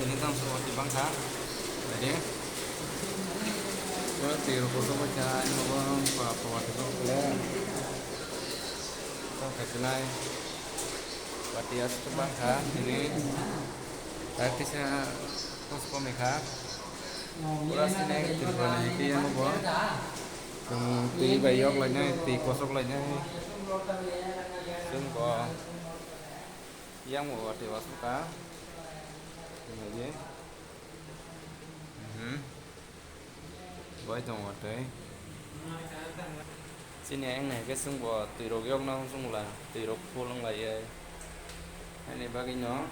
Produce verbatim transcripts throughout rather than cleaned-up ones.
Ini tang suruh di bangka. Jadi, kalau tiru kosong baca, ini mau bang, apa, apa, apa, apa, tang kacinai. Bati as tu bangka, ini. Tapi saya, kos komika. Pura sini, tiru kosong, ini yang mau bang. Twi bai yok lainai, twi kosok lainai. Chwng bo yang bo watwi wasuk kha. Nai di. Mhm. Bai tong watwi. Chini ang nai khe chwng bo twi rok yok na chwng la, twi rok full wng lai. Ani bagwi no.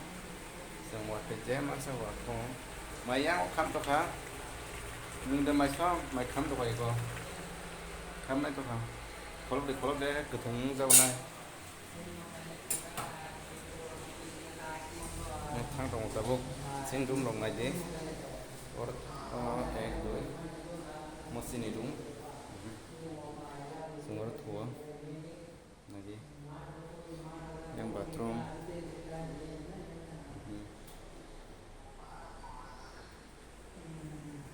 Chwng watwi je masa watwi. Mai yang kham tokha. Nwng de mai song, mai kham tokha iko. Kham nai tokha. Kholok de, kholok de, kwthwng wng jabo nai. Nwng thang tongo tabuk. Chini room rok nai di. Or, or, ek, dui. Mo chini room. Chwng oro thuo. Nai di. Yang bathroom. Hmm.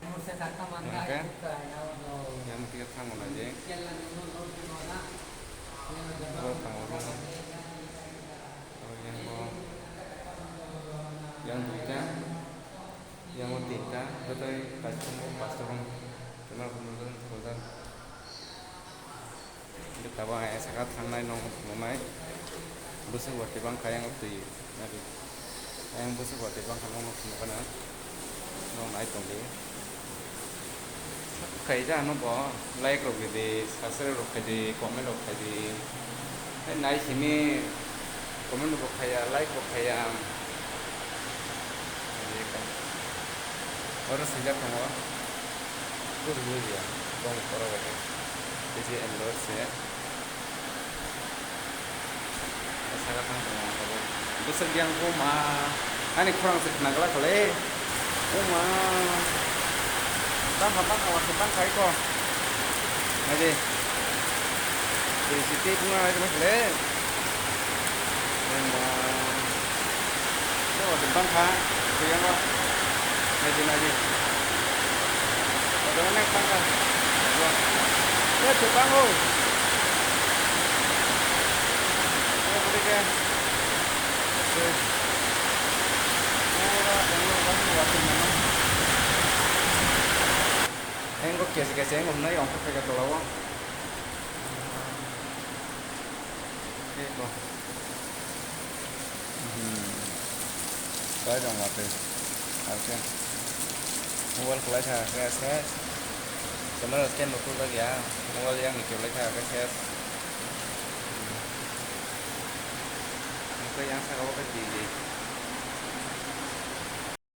Hingke, yang tiga thango nai di. Oro thango room. Oro yang bo. Yang duita. Yang bo tinta. Joto kaisa tongo, pasta room. Tuma room, room, room. Hingke tabuk ang saka thangnai nokno phunuknai. Bwswk watwi bangkha ayang twi nadi. Ayang bwswk watwi bangkha nokno phunukgana. Nok nai tongdi. Khaija ano bo like rok ridi, subscribe rok khaidi, comment rok khaidi. Hai nai simi comment rok khaiya, like rok khaiya. Oro swijak tongo. Buji buji ya, bong koro bai. Bisi endor se. Saka tang tongo ang tabuk. Bwswk yang buma. Ani khorang se khna glak le. Buma. Bangkha, bangkha, wansuk bangkha iko. Nai di. Twi si tei phunukna nai tongma khle. Buma. Bo, twi bangkha. Twi yango. Nai di, nai di. Bo, twi bangkha. Bo. Bo, twi bango. Bo, bo, twi ke. Pura, bo, bo, bo, bo, bo, bo. Engo kesi kesi engo nai ongkha khaika tola o. Eko. Hmm. Bai rong watwi. Arke. Mobile kwlai tha khe se. Camera stand bo kwlai ya. Mobile yang ni kwlai tha khe se. Nokha yang saka o khe twi di.